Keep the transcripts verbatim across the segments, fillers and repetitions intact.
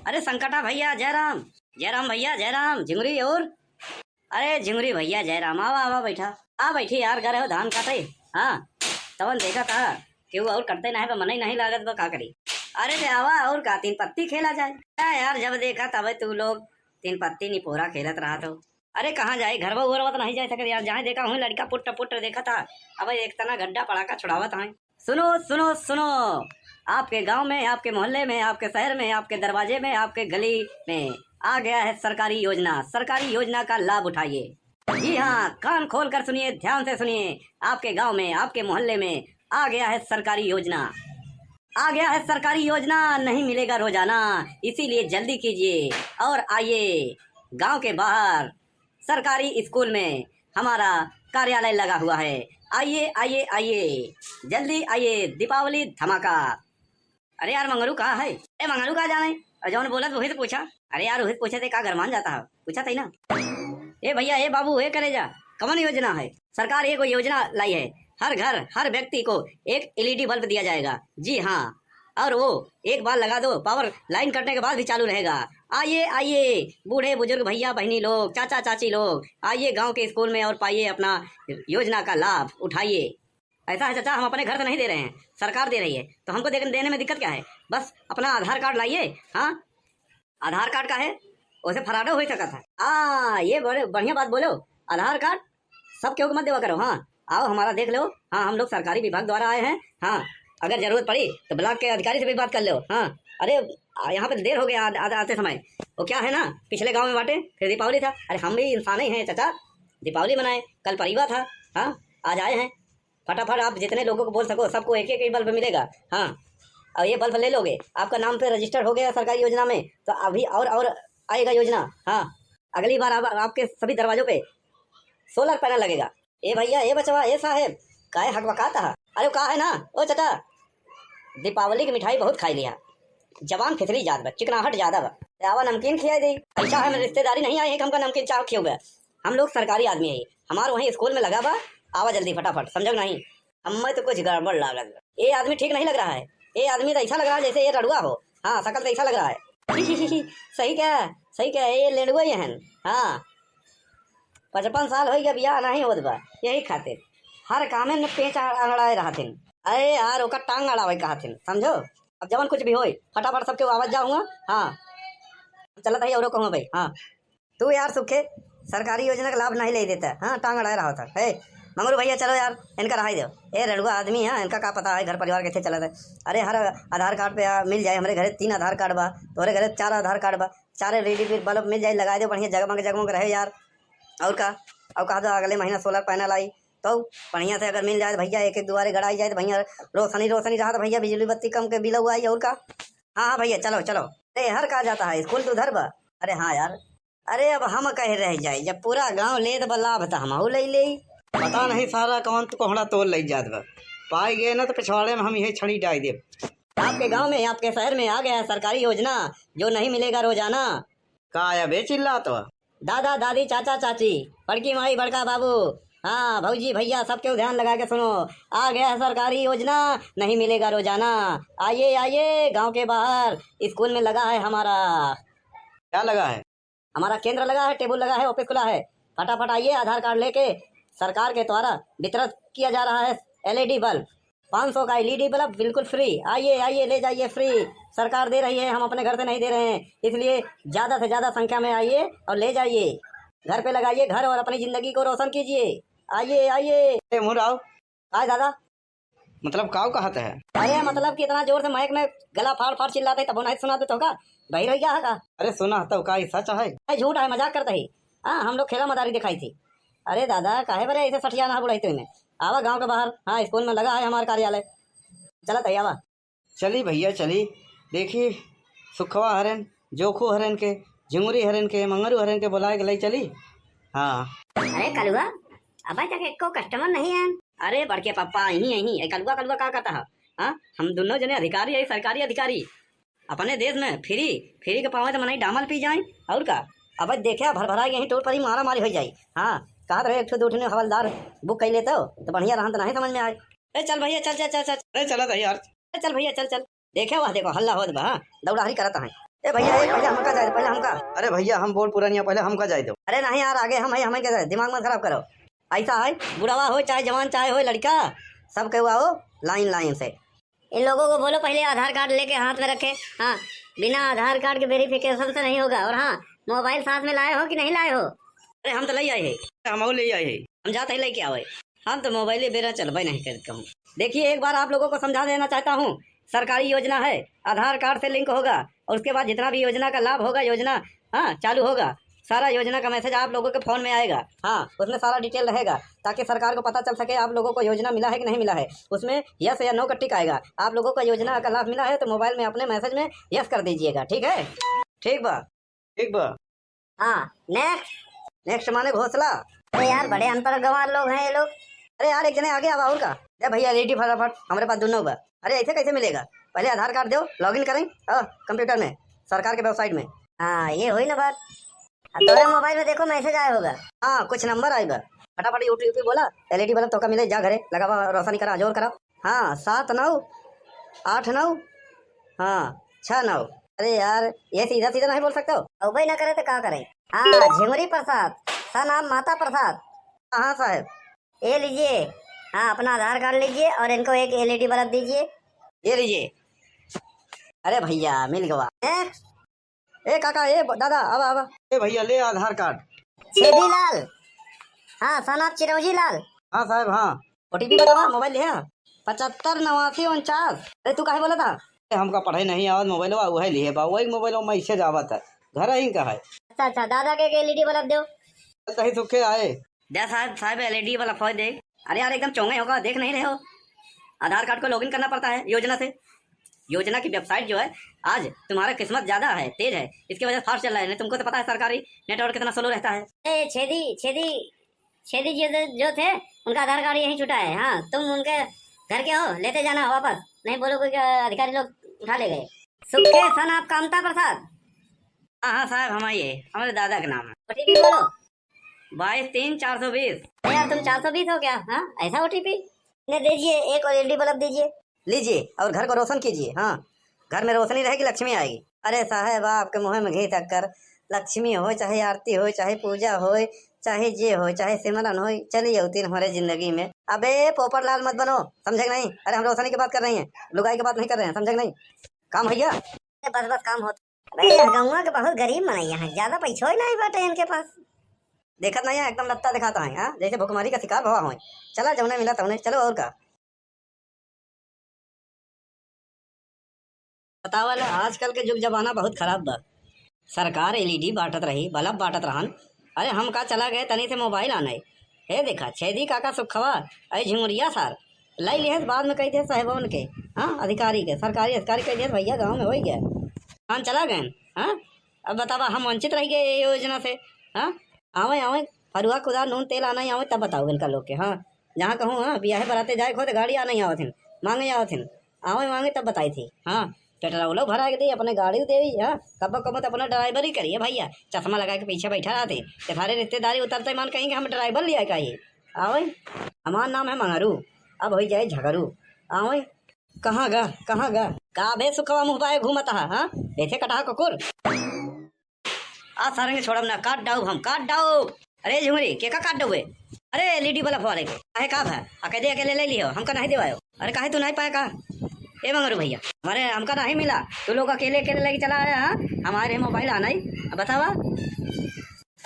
अरे संकटा भैया, जय राम। जय राम भैया, जय राम। झिंगुरी और? अरे झिंगुरी भैया, जय राम। आवा, आवा, बैठा। आ बैठी यार, गए हो धान काटे। हाँ, तवन देखा था, केहू और कटते नहीं बा, मनई नहीं लागत बा, का करी? अरे ते आवा, और का, तीन पत्ती खेला जाए। का यार, जब देखा तबे तू लोग तीन पत्ती निपोरा खेलत रहत हो। अरे कहाँ जाए, घरवा उरवा तो नहीं जा सकत यार, जहाँ देखा वहीं लड़का पुट्ट पुट्ट देखा था। अब एक तना गड्ढा पड़ाका छुड़ावत हैं। सुनो, सुनो, सुनो, आपके गांव में, आपके मोहल्ले में, आपके शहर में, आपके दरवाजे में, आपके गली में आ गया है सरकारी योजना। सरकारी योजना का लाभ उठाइए। जी हाँ, कान खोल कर सुनिए, ध्यान से सुनिए। आपके गांव में, आपके मोहल्ले में आ गया है सरकारी योजना। आ गया है सरकारी योजना, नहीं मिलेगा रोजाना, इसीलिए जल्दी कीजिए और आइए गांव के बाहर सरकारी स्कूल में हमारा कार्यालय लगा हुआ है। आइए, आइए, आइए, जल्दी आइए, दीपावली धमाका। अरे यार, मंगरू कहाँ है? ए, मंगरू कहाँ जाने? और जौन बोलत वही से पूछा। अरे यार, वही से पूछे थे, का गरमान जाता है? पूछा था ही ना। ए भैया, ए बाबू, ए करेजा, कवन योजना है? सरकार एगो योजना लाई है, हर घर, हर व्यक्ति को एक एलईडी बल्ब दिया जाएगा। जी हाँ, और वो एक बार लगा दो, पावर लाइन कटने के बाद भी चालू रहेगा। आइए, आइए, बूढ़े बुजुर्ग भैया बहनी लोग, चाचा चाची लोग, आइए गांव के स्कूल में और पाइए अपना योजना का लाभ, उठाइए। ऐसा है चाचा, हम अपने घर से नहीं दे रहे हैं, सरकार दे रही है, तो हमको दे-, देने में दिक्कत क्या है? बस अपना आधार कार्ड लाइए। हाँ, आधार कार्ड का है, उसे फराडो हो सकता है। हाँ, ये बड़े बढ़िया बात बोलो, आधार कार्ड सब केहू के मत देवा करो। हाँ, आओ हमारा देख लो। हाँ, हम लोग सरकारी विभाग द्वारा आए हैं। हाँ, अगर जरूरत पड़ी तो ब्लॉक के अधिकारी से भी बात कर लो। हाँ, अरे आ, यहाँ पे देर हो गया आ, आ, आते समय। वो क्या है ना, पिछले गांव में बाटे, फिर दीपावली था। अरे हम भी इंसान ही हैं चाचा, दीपावली मनाए, कल परिवा था। हाँ, आज आए हैं। फटाफट आप जितने लोगों को बोल सको, सबको एक एक बल्ब मिलेगा। हाँ, और ये बल्ब ले लोगे, आपका नाम पे रजिस्टर हो गया सरकारी योजना में, तो अभी और और आएगा योजना। हाँ, अगली बार आप, आपके सभी दरवाजों पे सोलर पैनल लगेगा। ए भैया, ए बचवा, ए साहेब, काहे हकबकात हा? अरे का है ना, ओ चचा, दीपावली की मिठाई बहुत खाई लिया, जबान फिसली जात बा, चिकनाहट ज्यादा बा। आवा नमकीन खियाई दे। ऐसा है, हम रिश्तेदारी नहीं आए हैं कि हमका नमकीन चाह खियोगे। हम लोग सरकारी आदमी है, हमार वहीं स्कूल में लगा बा। आवा जल्दी फटाफट, समझो कि नहीं? हमें तो कुछ गड़बड़ लागत बा। ये आदमी ठीक नहीं लग रहा है। ये आदमी तो ऐसा लग रहा है जैसे ये रड़ुआ हो। हाँ, शकल तो ऐसा लग रहा है। सही कहा, सही कहा, ये लेंडुआ ही हन। हाँ, पचपन साल हो गया, बियाह नहीं होत बा, यही खातिर हर कामे में पेंच अ-, अड़ाए रहथिन। अरे यार, ओकर टांग अड़ावे कहथिन, समझो। अब जवन कुछ भी होई, फटाफट सबके आवत जाऊंगा। हाँ, चलत है, औरो कहूँ भाई। हाँ, तू यार सुखे, सरकारी योजना का लाभ नहीं ले देता। हाँ, टांग अड़ाए रहा था। हे मंगरू भैया, चलो यार, इनका रहाई दो। ए रड़ुआ आदमी है, इनका का पता है घर परिवार कैसे चलत है। अरे हर आधार कार्ड पे आ, मिल जाए, हमरे घरे तीन आधार कार्ड बा, तोहरे घरे चार आधार कार्ड बा, चारे एलईडी बल्ब मिल जाए, लगाए दो, बढ़िया जगमग जगमग रहे यार। और का, और कहा दो अगले महीना सोलर पैनल आई, तो बढ़िया से अगर मिल जाए तो भैया, एक एक दुआरे गड़ाई जाए तो भैया, रोशनी रोशनी रहा तो भैया, बिजली बत्ती कम के बिल आई। और का? हाँ हाँ भैया, चलो चलो। अरे हर का जाता है, स्कूल तो उधर बा। अरे हाँ यार, अरे अब हम कहे रह जाए, जब पूरा गांव लेत बा लाभ त हमहू ले ले। पता नहीं सारा कौन तो कोहड़ा तोल ले जात बा, पाई गए ना तो पिछवाड़े में हम यही छड़ी डाई देब। आपके गांव में, आपके शहर में आ गया है सरकारी योजना, जो नहीं मिलेगा रोजाना। का आया बे चिल्लात बा? दादा दादी, चाचा चाची, बड़की माई, बड़का बाबू, हाँ भौजी भैया, सबके ध्यान लगा के सुनो। आ गया है सरकारी योजना, नहीं मिलेगा रोजाना। आइए आइए, गांव के बाहर स्कूल में लगा है हमारा। क्या लगा है? हमारा केंद्र लगा है, टेबल लगा है, ऑफिस खुला है। फटाफट आइए, आधार कार्ड लेके। सरकार के द्वारा वितरण किया जा रहा है एलईडी बल्ब, पाँच सौ का एलईडी बल्ब बिल्कुल फ्री। आइए आइए, ले जाइए फ्री, सरकार दे रही है, हम अपने घर से नहीं दे रहे हैं, इसलिए ज्यादा से ज्यादा संख्या में आइए और ले जाइए, घर पे लगाइए घर और अपनी जिंदगी को रोशन कीजिए। आइए आइए। ए मुराव, काय दादा? मतलब काव कहत है? अरे मतलब कि इतना जोर से माइक में गला फाड़ फाड़ चिल्लाते तबो नहीं सुनाते तो का? बहिर हो गया है का? अरे सुना तो का, ई सच है? अरे झूठ है, मजाक करते ही। हाँ, हम लोग खेला मदारी दिखाई थी। अरे दादा, काहे बरे ऐसे सठियाना है बुढ़ाई में? आवा गांव के बाहर, हाँ, स्कूल में लगा है हमार कार्यालय। चलत है, आवा। चली भैया चली, देखी सुखवा हरन, जोखू हरन के, झिंगुरी हरन के, मंगरू हरन के बुलाए के लई चली। हाँ। अरे कलुआ, अबे तक एको कस्टमर नहीं है। अरे बड़के पप्पा, यहीं, यहीं, ए कलुआ, कलुआ का कहता है? हाँ, हम दोनों जने अधिकारी है, सरकारी अधिकारी। अपने देश में फ्री, फ्री के पावे तो मनई डामल पी जाए, और का? अब देखा, भर भरा यहीं टोल पर ही मारा मारी हो जाई। हाँ, कहत रहे एक ठो दो ठो हवलदार बुक कर लेते हो, तो बढ़िया रहन तो नहीं समझ में आए। ए चल भैया, चल, चल, चल, चल। अरे चलत है यार। ए चल भैया, चल, चल। देखे वह देखो, हल्ला होत बा, हाँ, दौड़ाहरी करत हैं। ए भैया, ए, पहले हमका जाए दो, पहले हमका। अरे भैया, हम बूढ़ पुरानिया, पहले हमका जाए दो। अरे नहीं यार, आगे हम है, हमें क्या, दिमाग मत खराब करो। ऐसा है, बुढ़वा हो चाहे जवान, चाहे हो लड़का, सब केहू आओ लाइन लाइन से। इन लोगों को बोलो पहले आधार कार्ड लेके हाथ में रखे। हाँ, बिना आधार कार्ड के वेरिफिकेशन से नहीं होगा। और हाँ, मोबाइल साथ में लाए हो कि नहीं लाए हो? अरे हम तो ले आए हैं। हम और ले आए हैं। हम जाते ही लेके आवे। हम तो मोबाइल बेरा चलबे नहीं करते हूँ। देखिए, एक बार आप लोगों को समझा देना चाहता हूँ, सरकारी योजना है, आधार कार्ड से लिंक होगा और उसके बाद जितना भी योजना का लाभ होगा, योजना, हाँ, चालू होगा, सारा योजना का मैसेज आप लोगों के फोन में आएगा। हाँ, उसमें सारा डिटेल रहेगा, ताकि सरकार को पता चल सके आप लोगों को योजना मिला है कि नहीं मिला है। उसमें यस या नो का टिक आएगा। आप लोगों को योजना का लाभ मिला है तो मोबाइल में अपने मैसेज में यस कर दीजिएगा, ठीक है? ठीक बा। ठीक बा। हाँ, नेक्स्ट। नेक्स्ट माने घोसला। अरे यार, बड़े अनपढ़ गंवार लोग हैं ये लोग। अरे यार, एक जने आगे आवा और का। ए भैया, एलईडी फटाफट, हमरे पास दुनो बा। अरे ऐसे कैसे मिलेगा? पहले आधार कार्ड दो, लॉगिन करें, हाँ, कंप्यूटर में, सरकार के वेबसाइट में। हाँ, ये हुई ना बात। अब तोरे मोबाइल में देखो, मैसेज आया होगा। हाँ, कुछ नंबर आई बा। फटाफट यूट्यूब पे बोला, एलईडी बल्ब तोका मिले, जा घरे लगावा, रोशनी करा, जोर करा। हाँ, सात नौ आठ नौ, हाँ, छः नौ। अरे यार, ये सीधा सीधा नहीं बोल सकते हो? अउबे ना करे तो का करे? हाँ, झिंगुरी प्रसाद, सन ऑफ माता प्रसाद। हाँ साहब। ये लीजिए, हाँ, अपना आधार कार्ड लीजिए और इनको एक एलईडी बल्ब दीजिए। ये लीजिए। अरे भैया, मिल गवा। हैं? ए काका, ए ब-, दादा, आवा, आवा। ए भैया, ले आधार कार्ड। छेदी लाल। हाँ, सन ऑफ चिरौंजी लाल। हाँ साहब, हाँ। ओटीपी बतावा, मोबाइल लिहा। पचहत्तर नवासी उनचास। अरे तू काहे बोला था? ए, हमका पढ़े नहीं आवत, मोबाइलवा उहे लिहे बा, वही मोबाइलवा मैसेज आवत है, घर ही का है। अच्छा, अच्छा, दादा के, के एलईडी बल्ब दो। सही सुखे आए। दे साहब, साहब एलईडी वाला फोन दे। अरे यार, एकदम चौंगे होगा, देख नहीं रहे हो? आधार कार्ड को लॉगिन करना पड़ता है योजना से। योजना की वेबसाइट जो है, आज तुम्हारा किस्मत ज्यादा है, तेज है, इसकी वजह से फास्ट चल रहा है, नहीं तुमको तो पता है सरकारी नेटवर्क कितना स्लो रहता है। ए, छेदी, छेदी, छेदी जी जो, जो थे, उनका आधार कार्ड यहीं छूटा है। हाँ, तुम उनके घर के हो, लेते जाना वापस, नहीं बोलो कोई, अ, अधिकारी लोग उठा ले गए। सुखे सन ऑफ कामता प्रसाद। हाँ, हाँ साहब, हम आइए, हमारे दादा के नाम है। ओटीपी बोलो। बाईस तीन चार सौ बीस। अरे यार, तुम चार सौ बीस हो क्या? हाँ, ऐसा ओटीपी? इन्हें दीजिए, एक और एलईडी बल्ब दीजिए। लीजिए और घर को रोशन कीजिए। हाँ, घर में रोशनी रहेगी, लक्ष्मी आएगी। अरे साहेब, आपके मुँह में घी शक्कर, लक्ष्मी होय, चाहे आरती होय, चाहे पूजा होय, चाहे जे होय, चाहे सिमरन होय, चली अउतीन हमारे जिंदगी में। अबे पोपट लाल मत बनो, समझे कि नहीं? अरे हम रोशनी की बात कर रही हैं, लुगाई की बात नहीं कर रहे हैं, समझे कि नहीं? काम भैया। ए, बस, बस, काम होत। अबे, यह गौवा के बहुत गरीब मनई हैं, ज्यादा पैसो ही नहीं बाटे इनके पास। देखत नहीं है, एकदम लत्ता दिखाता है, हाँ? जैसे भुखमरी का शिकार भवा होय। चला, जौने मिला तौने, चलो और का। बतावा लो, आजकल के जुग जमाना बहुत खराब बा। सरकार एलईडी बांटत रही, बल्ब बांटत रहन, अरे हम का चला गए तनी से मोबाइल आने। हे देखा, छेदी काका सुखवा, अरे झिंगुरिया सार, लाई लिहे से बाद में कही दिहे साहेबवन के, हाँ, अधिकारी के, सरकारी अधिकारी कही दिहे, भैया गाँव में होई गया, हम चला गए, हाँ। अब बतावा, हम वंचित रह गए ये योजना से, हाँ। आवे, आवे, फरुआ कुदार नून तेल आना ही आवे, तब बताओ इनका लोग के, हाँ। जहाँ कहूँ, हाँ, बियाहे बराते जाए को हो तो गाड़ी आना ही आवत हिन, मांगे आवत हिन, आवे मांगे तब बताई थी, हाँ। पेट्रोलो भरा के दी, अपने गाड़ी देवी, हाँ, कब्बो कब्बो तो अपना ड्राइवरी करिए भैया, चश्मा लगा के पीछे बैठा रहते, ये सारे रिश्तेदारी उतरते मान कहेंगे हम ड्राइवर लिया का ये, आवे, हमार नाम है मंगरू, अब होई जाए झगरू, आवे, कहाँ गा, कहाँ गा, का बे सुखवा मुँह बाए घूमत हा, हाँ, देखे कटहा कुकुर। आज सारंग छोड़ब ना, काट डाउब हम, काट डाउब। अरे झुमरी, के का काट डाउबे? अरे एलईडी बल्ब वाले के। काहे का भा? अकेले अकेले ले लियो, हमका नहीं देवायो। अरे काहे तू नहीं पाए का? ए मंगरू भैया, हमारे हमका नहीं मिला। तू लोग अकेले अकेले लेके चला आया, हाँ? हमारे मोबाइल आना ही। अब बतावा।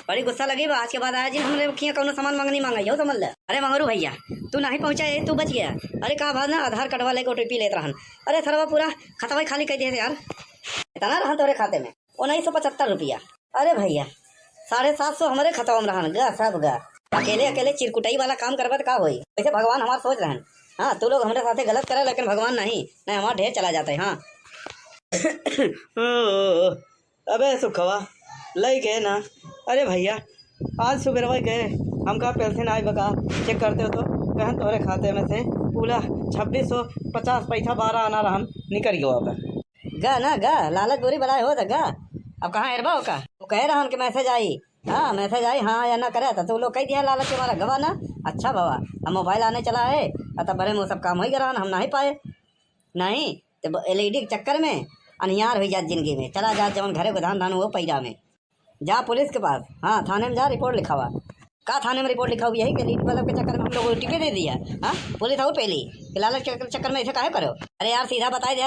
बड़ी गुस्सा लगी बा, आज के बाद आया जिन हमरे खिया कौनो सामान मांगनी मांगा, यो समझ ले। अरे मंगरू भैया, तू नहीं पहुंचा है, तू बच गया। अरे का बात ना, आधार कार्ड वाले को ओटीपी लेत रहन। अरे सरवा पूरा खतवा ही खाली कर दिए थे यार। इतना रहन तोरे खाते में। उन्नीस सौ पचहत्तर रुपया। अरे भैया, साढ़े सात सौ हमरे खतवा में रहन गा, सब गा। अकेले अकेले चिरकुटाई वाला काम करबा त का होई? वैसे भगवान हमार सोच रहन। हाँ, तू लोग हमरे साथे गलत करे, लेकिन भगवान नहीं, नहीं हमार ढेर चला जाते। हाँ। अबे सुखवा, लई के ना। अरे भैया, आज सुबेरवा के हमका पेंशन आई बका, चेक करते हो तो कहन तोहरे खाते में से पूरा छब्बीस सौ पचास पैसा बारह आना रहन निकल गयो अब। गा ना गा, लालच बुरी बलाय होत है गा। अब कहाँ एरबा हो का? वो कहे रहन कि मैसेज आई। हाँ, मैसेज आई, हाँ या ना करे, तो तू लोग कह दिया लालच के मारा गवा ना। अच्छा बाबा, अब मोबाइल आने चला है, अब तब बड़े मुँह सब काम होई गया रहन, हम नहीं पाए। नहीं, तो एलईडी के चक्कर में अनियार हुई जात जिंदगी में, चला जात जवन घरे को धान धान वो पैरा में। जा पुलिस के पास, हाँ, थाने में जा, रिपोर्ट लिखावा। का थाने में रिपोर्ट लिखाऊ? यही के लीड बल्ब के चक्कर में हम लोग को टिपे दे दिया, हाँ, पुलिस और पहली कि लालच के चक्कर में ऐसे काहे करो? अरे यार, सीधा बताए दे,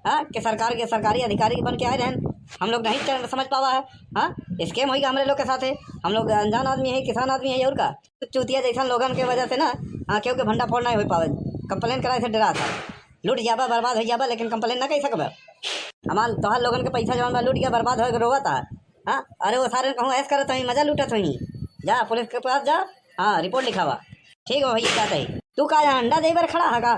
हाँ, कि सरकार के सरकारी अधिकारी बन के आए रहन, हम लोग नहीं चल-, समझ पावा है, हाँ, स्कैम होइगा हमरे लोग के साथ है। हम लोग अनजान आदमी है, किसान आदमी है, और का? तो चूतिया जैसन लोगन के वजह से ना, हाँ, केहू के भंडा फोड़ नहीं हो पावे। कंप्लेन कराए से डरा था, लूट जाबा, बर्बाद हो जाबा, लेकिन कंप्लेन ना कर सकबा। हमार तोहार लोगन के पैसा जवन बा लूट गया, बर्बाद हो गया, रोवा था। हाँ, अरे वो सारे कहूँ ऐस करत हुई, मजा लूटत हुई। जा पुलिस के पास जा, हाँ, रिपोर्ट लिखावा। ठीक बा भैया, जाते ही। तू का यहाँ अंडा दे बर खड़ा है का?